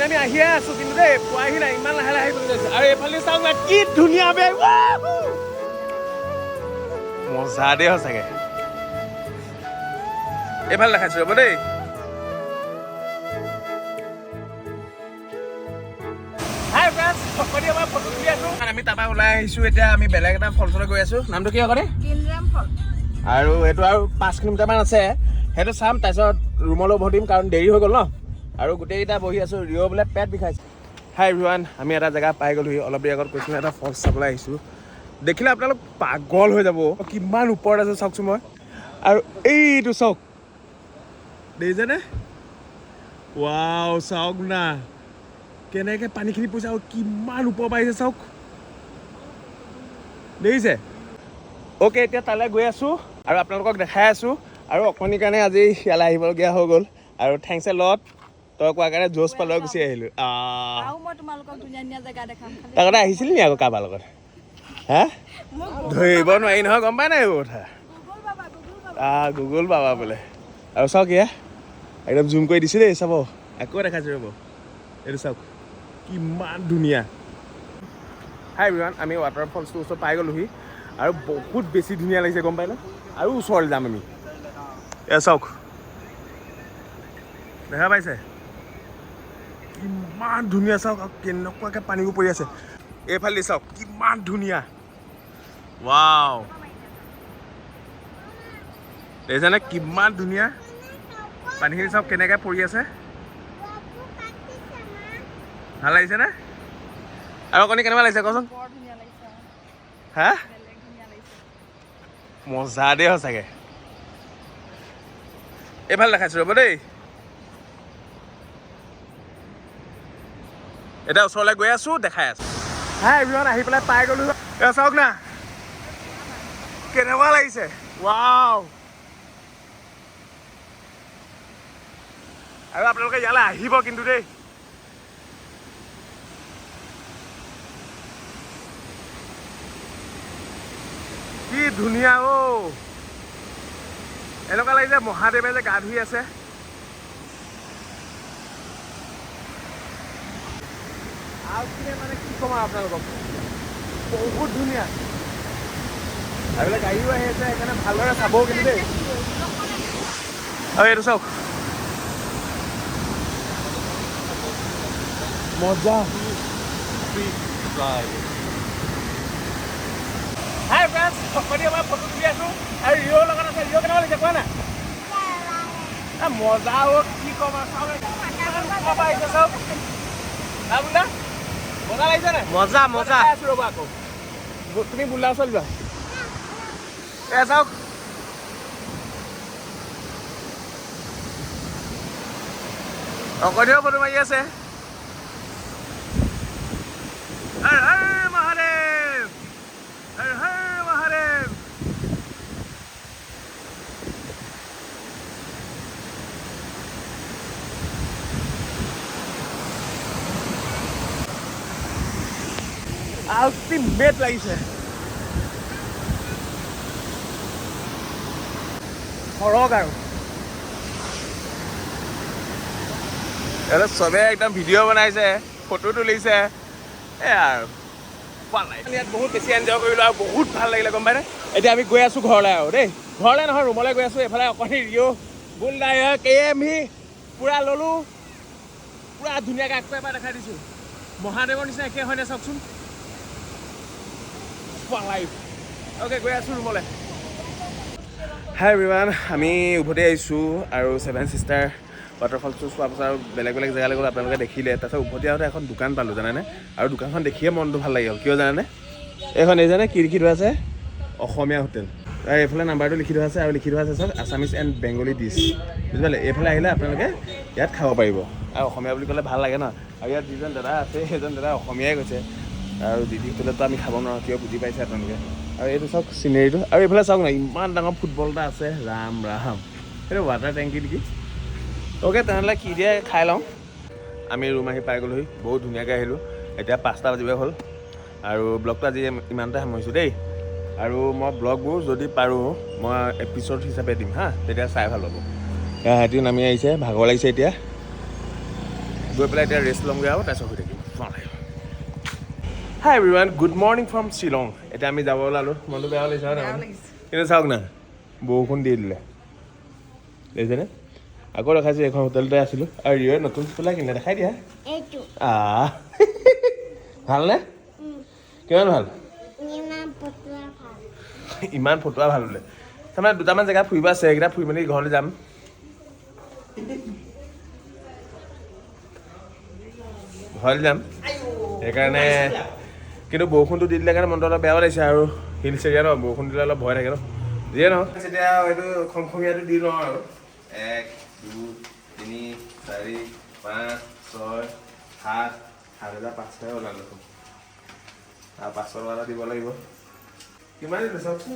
আমি আহিয়ে আছোঁ কিন্তু দেই, পোৱাহি নাই, ইমান লাহে লাহে আহিবলৈ লৈছে। আৰু এইফালে চাওক না কি ধুনীয়া বে, মজা দেই সঁচাকে। এইফালে দেখাইছোঁ ৰ'ব দেই। হাই ফ্ৰেণ্ডছ, সকলোৱে আমাৰ ফটো তুলি আছোঁ। আমি তাৰপৰা ওলাই আহিছোঁ, এতিয়া আমি বেলেগ এটা ফলছলৈ গৈ আছোঁ। নামটো কি আকৌ? আৰু এইটো আৰু 5 কিলোমিটাৰমান আছে, সেইটো চাম, তাৰপিছত ৰুমলৈ উভতিম, কাৰণ দেৰি হৈ গ'ল ন। আৰু গোটেইকেইটা বহি আছোঁ, ৰিঅ' বোলে পেট বিষাইছে। হাই এভৰিৱান, আমি এটা জেগা পাই গ'লোহি। অলপ দেৰি আগত কৈছিলোঁ, এটা ফলছ চাবলৈ আহিছোঁ। দেখিলে আপোনালোক পাগল হৈ যাব, কিমান ওপৰত আছে চাওকচোন। মই আৰু এইটো চাওক, দেখিছেনে? ৱাও, চাওক না কেনেকৈ পানীখিনি পৰিছে আৰু কিমান ওপৰ পৰা আহিছে চাওক, দেখিছে? অ'কে, এতিয়া তালৈ গৈ আছোঁ আৰু আপোনালোকক দেখাই আছোঁ। আৰু অকণিৰ কাৰণে আজি ইয়ালৈ আহিবলগীয়া হৈ গ'ল। আৰু thanks এ লট, তই কোৱাৰ কাৰণে জোচ পালোঁ, গুচি আহিলোঁ। আৰু মই তোমালোকক ধুনীয়া ধুনীয়া জেগা দেখাম খালি। তাৰ আহিছিলি নি আকৌ কাৰোবাৰ লগত? হা, মোক ধৰিব নোৱাৰি নহয়, গম পাই নাই এইবোৰ কথা? গুগল বাবা, গুগল বাবা। গুগল বাবা বোলে। আৰু চাওক, এয়া একদম জুম কৰি দিছোঁ দেই, চাব। আকৌ দেখাইছোঁ ৰ'ব, এইটো চাওক কিমান ধুনীয়া। হাই এভৰিৱান, আমি ৱাটাৰফলছটোৰ ওচৰত পাই গ'লোহি আৰু বহুত বেছি ধুনীয়া লাগিছে, গম পাই ন? আৰু ওচৰলৈ যাম আমি। এয়া চাওক, দেখা পাইছে কিমান ধুনীয়া? চাওক আৰু কেনেকুৱাকৈ পানীবোৰ পৰি আছে। এইফালেদি চাওক কিমান ধুনীয়া, ৱাও! দেখিছেনে কিমান ধুনীয়া? পানীখিনি চাওক কেনেকৈ পৰি আছে। ভাল লাগিছেনে? আৰু অকণি কেনেকুৱা লাগিছে কচোন? বৰ ধুনীয়া লাগিছে। হা, বেলেগ ধুনীয়া লাগিছে। মজা দেই সঁচাকে। এইফালে দেখাইছোঁ ৰ'ব দেই। এতিয়া ওচৰলৈ গৈ আছোঁ, দেখাই আছোঁ। হাই এভৰিৱান, আহি পেলাই পাই গ'লো। এয়া চাওক না কেনেকুৱা লাগিছে, ৱাও! আৰু আপোনালোকে ইয়ালৈ আহিব কিন্তু দেই। কি ধুনীয়া অ'! এনেকুৱা লাগিছে মহাদেৱে যে গা ধুই আছে। আৰু কিনে মানে কি ক'ম আৰু আপোনালোকক, বহুত ধুনীয়া। আৰু এইফালে গাড়ীও আহি আছে, সেইকাৰণে ভালদৰে চাবও কিন্তু দেই। আৰু এইটো চাওক, মজা। হাই ফ্ৰেণ্ডছ, সকলোৱে আমাৰ ফটো তুলি আছোঁ আৰু ৰিঅ'ৰ লগত আছে। ৰিঅ', কেনেকুৱা লাগিছে কোৱা না? এ, মজা অ', কি ক'ম আৰু। চাওক, কিমান ওপৰৰ পৰা আহিছে চাওক। হা বুলা, মজা লাগিছে নাই? মজা, মজা। দেখাই আছোঁ ৰ'বা আকৌ। তুমি বুলা ওচৰত যোৱা। এ চাওক, অকণিও ফটো মাৰি আছে। হৰ হৰ মহাদেৱ, হৰ হৰ মহাদেৱ। আল্টিমেট লাগিছে। সৰগ আৰু ইয়াতে চবে একদম ভিডিঅ' বনাইছে, ফটো তুলিছে। এয়া আৰু ইয়াত বহুত বেছি এনজয় কৰিলোঁ আৰু বহুত ভাল লাগিলে, গম পাইনে? এতিয়া আমি গৈ আছোঁ ঘৰলৈ আৰু দেই, ঘৰলৈ নহয়, ৰুমলৈ গৈ আছোঁ। এইফালে অকণি ৰিঅ' বুলডাই কে এম ভি পূৰা ল'লোঁ, পূৰা ধুনীয়াকৈ। আকৌ এবাৰ দেখাই দিছোঁ, মহাদেৱৰ নিচিনা একে হয়নে চাওকচোন। লাইভ। অ'কে, গৈ আছোঁ ৰুমলৈ। হাই এভৰিৱান, আমি উভতি আহিছোঁ আৰু ছেভেন ছিষ্টাৰ ৱাটাৰফলছটো চোৱাৰ পাছত আৰু বেলেগ বেলেগ জেগালৈ গ'ল, আপোনালোকে দেখিলে। তাৰপিছত উভতি আহোঁতে এখন দোকান পালোঁ, জানেনে? আৰু দোকানখন দেখিয়ে মনটো ভাল লাগি গ'ল। কিয় জানেনে? এইখন এই জানে কি লিখি থোৱা আছে? অসমীয়া হোটেল। আৰু এইফালে নাম্বাৰটো লিখি থোৱা আছে আৰু লিখি থোৱা আছে চাওক, আছামিজ এণ্ড বেংগলী ডিছ, বুজি পালে? এইফালে আহিলে আপোনালোকে ইয়াত খাব পাৰিব। আৰু অসমীয়া বুলি ক'লে ভাল লাগে ন? আৰু ইয়াত যিজন দাদা আছে, সেইজন দাদা অসমীয়াই কৈছে। আৰু দিদি হোটেলততো আমি খাব নোৱাৰোঁ, কিয় বুজি পাইছে আপোনালোকে। আৰু এইটো চাওক চিনেৰীটো। আৰু এইফালে চাওক না, ইমান ডাঙৰ ফুটবল এটা আছে, ৰাম ৰাম! সেইটো ৱাটাৰ টেংকি নেকি? অ'কে, তেনেহ'লে কি দিয়ে খাই লওঁ। আমি ৰুম আহি পাই গ'লোহি, বহুত ধুনীয়াকৈ আহিলোঁ। এতিয়া 5টা বাজিব হ'ল আৰু ব্লগটো আজি ইমানতে সামৰিছোঁ দেই। আৰু মই ব্লগবোৰ যদি পাৰোঁ মই এপিছ'ড হিচাপে দিম, হা, তেতিয়া চাই ভাল পাব। সিহঁতিও নামি আহিছে, ভাগৰ লাগিছে এতিয়া। গৈ পেলাই এতিয়া ৰেষ্ট ল'মগৈ আৰু তাৰপিছত শুই থাকিম। Hi everyone, good morning from Shillong. এতিয়া আমি যাব ওলালোঁ, মনটো বেয়া লাগিছে হয় বেয়া নহয়? লাগিছে। কিন্তু চাওক না, বৰষুণ দি দিলে, দেখিছেনে? আকৌ দেখাইছোঁ, এইখন হোটেলতে আছিলোঁ। আৰু ৰিঅ'ই নতুন চোলা কিনিলে, দেখাই দিয়া। এইটো। আহ, ভালনে? কিমান ভাল? ইমান ফটুৱা ভাল। ইমান ফটুৱা ভাল বোলে। তাৰমানে দুটামান জেগা ফুৰিব আছে, সেইকেইটা ফুৰি মেলি ঘৰলৈ যাম। ঘৰলৈ যাম সেইকাৰণে। কিন্তু বৰষুণটো দি দিলে কাৰণে মনটো অলপ বেয়াও লাগিছে। আৰু হিলছ এৰিয়া ন, বৰষুণ দিলে অলপ ভয় থাকে ন। যিয়ে নহওক, এতিয়া এইটো খমখমীয়াটো দি লওঁ আৰু। 1, 2, 3, 4, 5, 6, 7, 7500 ওলাল দেখোন। আৰু 500 টকা এটা দিব লাগিব। কিমান দিলে চাওকচোন।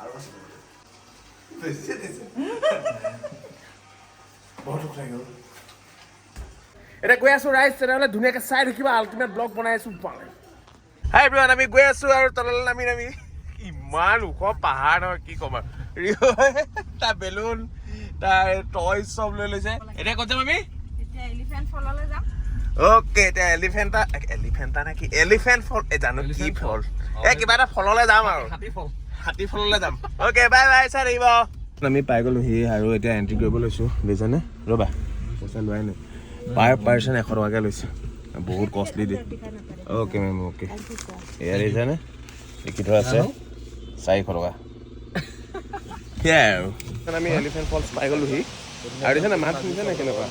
আৰু আছে, বেছি দিছে। বৰ দুখ লাগি গ'ল। এতিয়া গৈ আছো ৰাইজ, তেনেহ'লে ধুনীয়াকৈ চাই থাকিবা, আল্টিমেট ব্লগ বনাই আছো। হাই এভৰিৱান, আমি গৈ আছো আৰু তললৈ নামি নামি। ইমান ওখ পাহাৰ নহয়, কি ক'ম আৰু। ৰিঅ' তাৰ বেলুন, তাৰ টয়জ চব লৈ লৈছে। এতিয়া ক'ত যাম আমি? এতিয়া এলিফেণ্ট ফললৈ যাম। অ'কে, এতিয়া এলিফেণ্টা, এলিফেণ্টা নে কি, এলিফেণ্ট ফল, এই জানো কি ফল, এই কিবা এটা ফললৈ যাম আৰু। হাতী ফললৈ যাম। অ'কে, বাই বাই, চাই থাকিব। আমি পাই গ'লোহি আৰু এতিয়া এণ্ট্ৰি কৰিব লৈছোঁ, বুজিছানে? ৰ'বা, পইচা লোৱাই নাই। পাৰ পাৰ্চন 100 টকাকৈ লৈছে, বহুত কষ্টলি দেই। Okay ma'am, okay. এয়া দেখিছানে, লিখি থোৱা আছে 400 টকা। সেয়াই আৰু আমি এলিফেণ্ট ফলছ পাই গ'লোহি। আৰু দেখিছা নাই, মাত শুনিছে নাই কেনেকুৱা?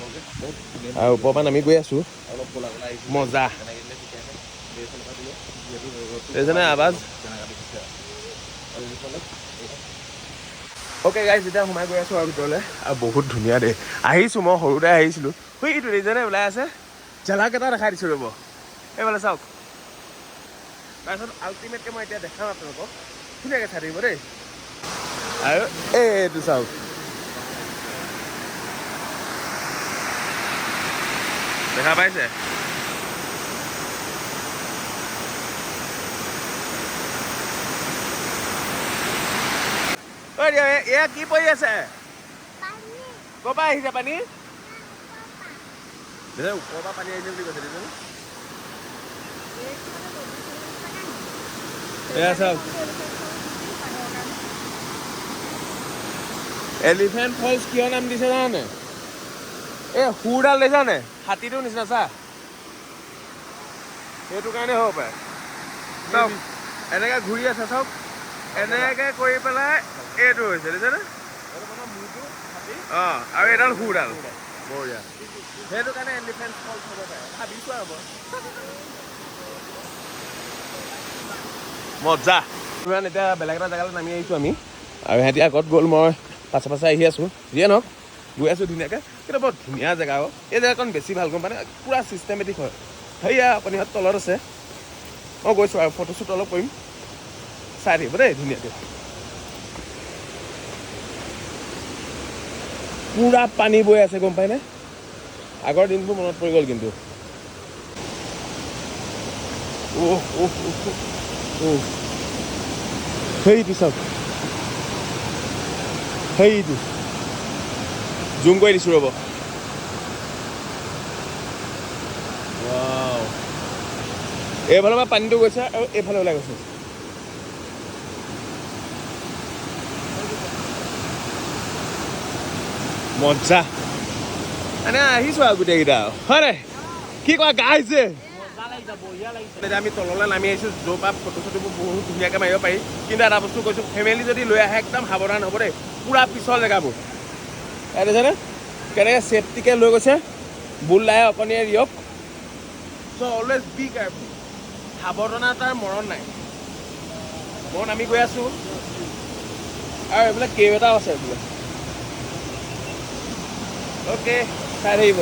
আৰু ওপৰৰ পৰা নামি গৈ আছোঁ, মজা। দেখিছেনে আৱাজ? অ'কে গাইজ, এতিয়া সোমাই গৈ আছোঁ আৰু ভিতৰলৈ। আৰু বহুত ধুনীয়া দেই। আহিছোঁ মই সৰুতে আহিছিলোঁ। সেইটো দেখিছেনে ওলাই আছে, ঝালাক এটা দেখাই দিছোঁ, ৰ'ব, এইফালে চাওক। তাৰপিছত আল্টিমেটকৈ মই এতিয়া দেখাম আপোনালোকক, ধুনীয়াকৈ চাই থাকিব দেই। আৰু এইটো চাওক, দেখা পাইছে? ঐ দিয়া, এয়া কি পৰি আছে? পানী। ক'ৰ পৰা আহিছে পানী? দেখিছে, ওপৰৰ পৰা পানী আহিছে বুলি কৈছে, দেখিছেনে? এয়া চাওক, এলিফেণ্ট ফলছ কিয় নাম দিছে জানানে? এই সুৰডাল দেখিছানে, হাতীটোৰ নিচিনা চা, সেইটো কাৰণে হ'ব পাৰে। চাওক, এনেকে ঘূৰি আছে, চাওক, এনেকে কৰি পেলাই এইটো হৈছে, দেখিছেনে? অঁ, আৰু এডাল সুৰডাল, বঢ়িয়া। সেইটো কাৰণে এলিফেণ্ট ফলছ হ'ব পাৰে, ভাবিছোঁ আৰু মই। মজা। ইমান এতিয়া বেলেগ এটা জেগালৈ নামি আহিছোঁ আমি। আৰু সিহঁতি আগত গ'ল, মই পাছে পাছে আহি আছোঁ। যিয়ে নহওক, গৈ আছোঁ ধুনীয়াকৈ। কিন্তু বৰ ধুনীয়া জেগা অ'। এই জেগাকণ বেছি ভাল, গম পানে? পূৰা চিষ্টেমেটিক হয়। সেয়া আপুনি সিহঁত তলত আছে, মই গৈছোঁ আৰু ফটোশ্বুট অলপ কৰিম, চাই থাকিব দেই ধুনীয়াকৈ। পূৰা পানী বৈ আছে, গম পায়নে? আগৰ দিনবোৰ মনত পৰি গ'ল কিন্তু। অ' অ' অ' অ', সেইটো চাওক, সেইটো জুম কৰি দিছোঁ, ৰ'ব। Wow. এইফালৰ পৰা পানীটো গৈছে আৰু এইফালে ওলাই গৈছে। মজা। মানে আহিছোঁ আৰু গোটেইকেইটা, হয় নাই? কি কোৱা গাইছে? এতিয়া আমি তললৈ নামি আহিছোঁ, য'ৰ পৰা ফটো চটোবোৰ বহুত ধুনীয়াকৈ মাৰিব পাৰি। কিন্তু এটা বস্তু কৈছোঁ, ফেমিলি যদি লৈ আহে একদম সাৱধান হ'ব দেই, পূৰা পিছল জেগাবোৰ। ইয়াত দেখিছেনে কেনেকৈ ছেফটিকৈ লৈ গৈছে বুল লাহে অকণিয়ে ৰিয়ক। চ' অলৱেজ বি কেয়াৰফুল, সাৱধানতাৰ মৰণ নাই। মই নামি গৈ আছোঁ। আৰু এইফালে কেভ এটাও আছে এইফালে। অ'কে, চাই থাকিব।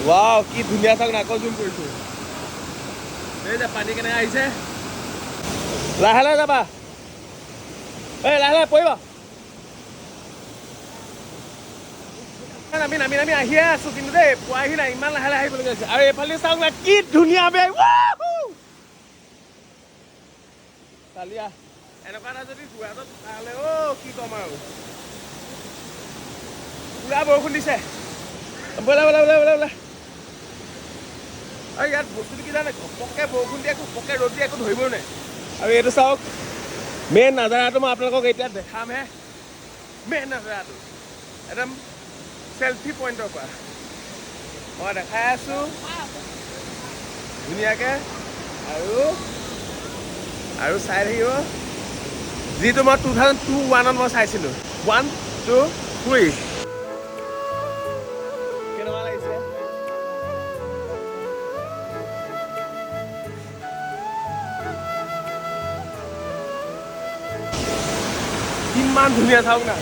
ৱাও, কি ধুনীয়া, চাওক না, আকৌ জুম কৰিছোঁ। এই যে পানী কেনেকৈ আহিছে। লাহে লাহে যাবা, এই লাহে লাহে পৰিবা। আমি নামি নামি আহিয়ে আছো কিন্তু দেই, পোৱাহি নাই, ইমান লাহে লাহে আহিবলগীয়া হৈছে। আৰু এইফালে চাওক না, কি ধুনীয়া বে। চালিয়া এনেকুৱা এটা যদি যোৰহাটত থকা হ'লে অ' কি ক'ম আৰু। পুৰা বৰষুণ দিছে। ব'লা ব'লা ব'লা ব'লা ব'লা। আৰু ইয়াত বস্তুটো কি জানে, ঘপককৈ বৰষুণ দিয়ে, ঘপককৈ ৰ'দ দিয়ে, একো ধৰিবই নোৱাৰে। আৰু এইটো চাওক, মেইন নাজাৰাটো মই আপোনালোকক এতিয়া দেখামহে। মেইন নাজাৰাটো একদম চেলফি পইণ্টৰ পৰা মই দেখাই আছোঁ ধুনীয়াকৈ। আৰু আৰু চাই থাকিব, যিটো মই 2021ত মই চাইছিলোঁ। 1 2 3। কেনেকুৱা লাগিছে? কিমান ধুনীয়া চাওক না।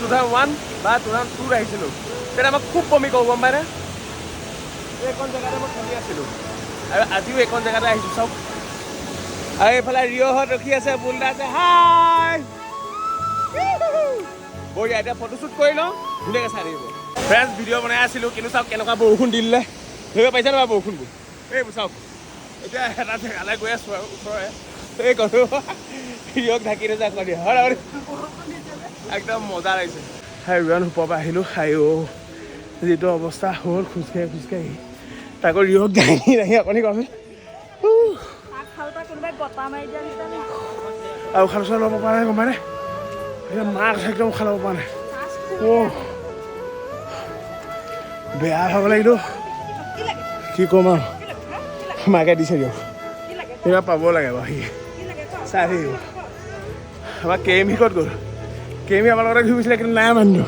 2001 বা 2002ত আহিছিলোঁ, তেতিয়া মই খুব বমি কৰোঁ, গম পায়নে? এইখন জেগাতে মই খেলি আছিলোঁ আৰু আজিও এইখন জেগাতে আহিছোঁ, চাওক। আৰু এইফালে ৰিঅ'হঁত ৰখি আছে, বুলদা আছে, হাই বঢ়িয়া। এতিয়া ফটোশ্বুট কৰি লওঁ, ধুনীয়াকৈ চাই থাকিব। ফ্ৰেণ্ডছ, ভিডিঅ' বনাই আছিলোঁ, কিন্তু চাওক কেনেকুৱা বৰষুণ দি দিলে। ধৰিব পাৰিছে নহয় বৰষুণবোৰ? এইবোৰ চাওক। এতিয়া এটা জেগালৈ গৈ আছোঁ আৰু ওচৰৰে, এই ক'লো ৰিঅ'ক ঢাকি থৈছে আকৌ দিয়ে। হয় হয়, একদম মজা লাগিছে। হাই ৰিয়ন, ওপৰৰ পৰা আহিলোঁ, আইঅ' যিটো অৱস্থা হ'ল খোজকাঢ়ি খোজকাঢ়ি, তাকো ৰিঅ'ক দাঙি দাঙি আপুনি কওকচোন। আগফালৰ পৰা কোনোবাই বতাহ মাৰি দিয়া নিচিনা নি? আৰু উশাহ চুশাহ ল'ব পৰা নাই, গম পায়নে? এতিয়া মাক একদম উশাহ ল'ব পৰা নাই। অ' বেয়া ভাব লাগিল, কি লাগে? কি ক'ম আৰু, কি লাগে হা? কি লাগে? মাকে দিছে দিয়ক, কি লাগে? এইবাৰ পাব লাগে বাৰু। সি কি লাগে ক? চাই থাকিব। আমাৰ কেমি ক'ত গ'ল? কেমি আমাৰ লগতে ঘূৰি গৈছিলে, কিন্তু নাই মানুহটো।